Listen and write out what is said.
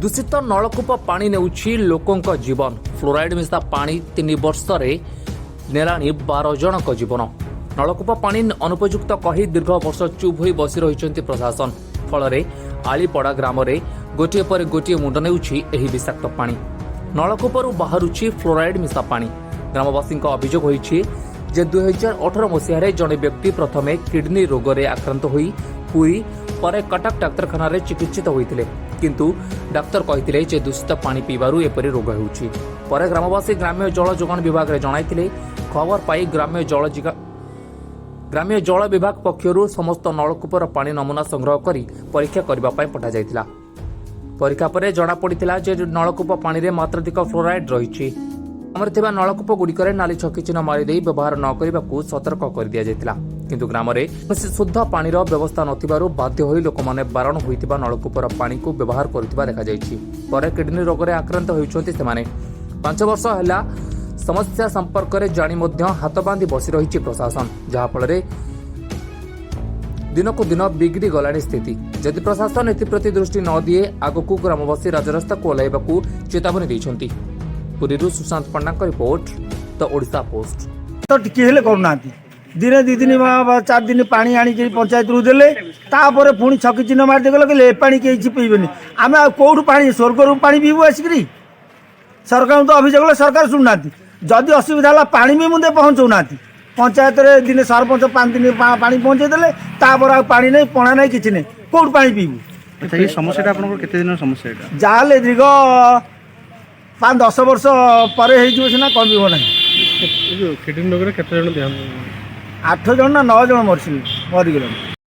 ଦୂଷିତ ନଳକୂପ ପାଣି ନେଉଛି ଲୋକଙ୍କ ଜୀବନ। ଫ୍ଲୋରାଇଡ୍ ମିଶା ପାଣି 3 ବର୍ଷରେ ନେଲାଣି 12 ଜଣଙ୍କ ଜୀବନ। ନଳକୂପ ପାଣି ଅନୁପଯୁକ୍ତ କହି ଦୀର୍ଘ ବର୍ଷ ଚୁପ୍ ହୋଇ ବସି ରହିଛନ୍ତି ପ୍ରଶାସନ। ଫଳରେ ଆଳିପଡ଼ା ଗ୍ରାମରେ ଗୋଟିଏ ପରେ ଗୋଟିଏ ମୁଣ୍ଡ ନେଉଛି ଏହି ବିଷାକ୍ତ ପାଣି। ନଳକୂପରୁ ବାହାରୁଛି ଫ୍ଲୋରାଇଡ୍ ମିଶା ପାଣି। ଗ୍ରାମବାସୀଙ୍କ ଅଭିଯୋଗ ହୋଇଛି ଯେ 2018 ମସିହାରେ ଜଣେ ବ୍ୟକ୍ତି ପ୍ରଥମେ କିଡନୀ ରୋଗରେ ଆକ୍ରାନ୍ତ ହୋଇ ପୁରୀ, ପରେ କଟକ ଡାକ୍ତରଖାନାରେ ଚିକିତ୍ସିତ ହୋଇଥିଲେ। କିନ୍ତୁ ଡାକ୍ତର କହିଥିଲେ ଯେ ଦୂଷିତ ପାଣି ପିଇବାରୁ ଏପରି ରୋଗ ହେଉଛି। ପରେ ଗ୍ରାମବାସୀ ଗ୍ରାମ୍ୟ ଜଳ ଯୋଗାଣ ବିଭାଗରେ ଜଣାଇଥିଲେ। ଖବର ପାଇ ଗ୍ରାମ୍ୟ ଜଳ ବିଭାଗ ପକ୍ଷରୁ ସମସ୍ତ ନଳକୂପର ପାଣି ନମୁନା ସଂଗ୍ରହ କରି ପରୀକ୍ଷା କରିବା ପାଇଁ ପଠାଯାଇଥିଲା। ପରୀକ୍ଷା ପରେ ଜଣାପଡ଼ିଥିଲା ଯେ ନଳକୂପ ପାଣିରେ ମାତ୍ରାଧିକ ଫ୍ଲୋରାଇଡ୍ ରହିଛି। ଗ୍ରାମରେ ଥିବା ନଳକୂପ ଗୁଡ଼ିକରେ ନାଲି ଛକି ଚିହ୍ନ ମାରିଦେଇ ବ୍ୟବହାର ନ କରିବାକୁ ସତର୍କ କରିଦିଆଯାଇଥିଲା। କିନ୍ତୁ ଗ୍ରାମରେ କୌଣସି ଶୁଦ୍ଧ ପାଣିର ବ୍ୟବସ୍ଥା ନଥିବାରୁ ବାଧ୍ୟ ହୋଇ ଲୋକମାନେ ବାରଣ ହୋଇଥିବା ନଳକୂପର ପାଣିକୁ ବ୍ୟବହାର କରୁଥିବା ଦେଖାଯାଇଛି। ପରେ କିଡନୀ ରୋଗରେ ଆକ୍ରାନ୍ତ ହେଉଛନ୍ତି ସେମାନେ। 5 ବର୍ଷ ହେଲା ସମସ୍ୟା ସମ୍ପର୍କରେ ଜାଣି ମଧ୍ୟ ହାତ ବାନ୍ଧି ବସି ରହିଛି ପ୍ରଶାସନ, ଯାହାଫଳରେ ଦିନକୁ ଦିନ ବିଗିଡ଼ି ଗଲାଣି ସ୍ଥିତି। ଯଦି ପ୍ରଶାସନ ଏଥିପ୍ରତି ଦୃଷ୍ଟି ନ ଦିଏ, ଆଗକୁ ଗ୍ରାମବାସୀ ରାଜରାସ୍ତାକୁ ଓହ୍ଲାଇବାକୁ ଚେତାବନୀ ଦେଇଛନ୍ତି। ପୁରୀରୁ ସୁଶାନ୍ତ ପଣ୍ଡାଙ୍କ ରିପୋର୍ଟ, ଦ ଓଡ଼ିଶା ପୋଷ୍ଟ। ତ ଟିକେ ହେଲେ କରୁନାହାନ୍ତି। ଦିନେ 2 ଦିନ ବା 4 ଦିନ ପାଣି ଆଣିକିରି ପଞ୍ଚାୟତରୁ ଦେଲେ, ତାପରେ ପୁଣି ଛକି ଚିହ୍ନ ମାରିଦେଇ ଗଲେ, କହିଲେ ଏ ପାଣି କେହି କିଛି ପିଇବେନି। ଆମେ ଆଉ କୋଉଠୁ ପାଣି, ସ୍ୱର୍ଗରୁ ପାଣି ପିଇବୁ ଆସିକିରି? ସରକାରଙ୍କୁ ତ ଅଭିଯୋଗ କଲେ ସରକାର ଶୁଣୁନାହାନ୍ତି। ଯଦି ଅସୁବିଧା ହେଲା, ପାଣି ବି ମୁନ୍ଦେ ପହଞ୍ଚଉନାହାନ୍ତି। ପଞ୍ଚାୟତରେ ଦିନେ ସରପଞ୍ଚ 5 ଦିନ ପାଣି ପହଞ୍ଚେଇ ଦେଲେ, ତାପରେ ଆଉ ପାଣି ନାହିଁ, ପଣା ନାହିଁ, କିଛି ନାହିଁ। କୋଉଠୁ ପାଣି ପିଇବୁ? ଆଚ୍ଛା, ଏଇ ସମସ୍ୟାଟା ଆପଣଙ୍କର କେତେ ଦିନର ସମସ୍ୟା ଏଇଟା? ଯାହାହେଲେ ଦୀର୍ଘ 5-10 ବର୍ଷ ପରେ ହେଇଯିବ ସିନା, କମିବ ନାହିଁ। ଏ ଯୋଉ କିଡନୀ ରୋଗରେ କେତେ ଜଣ ଦେହାନ୍ତ? 8 ଜଣ ନା 9 ଜଣ ମରିଗଲେଣି।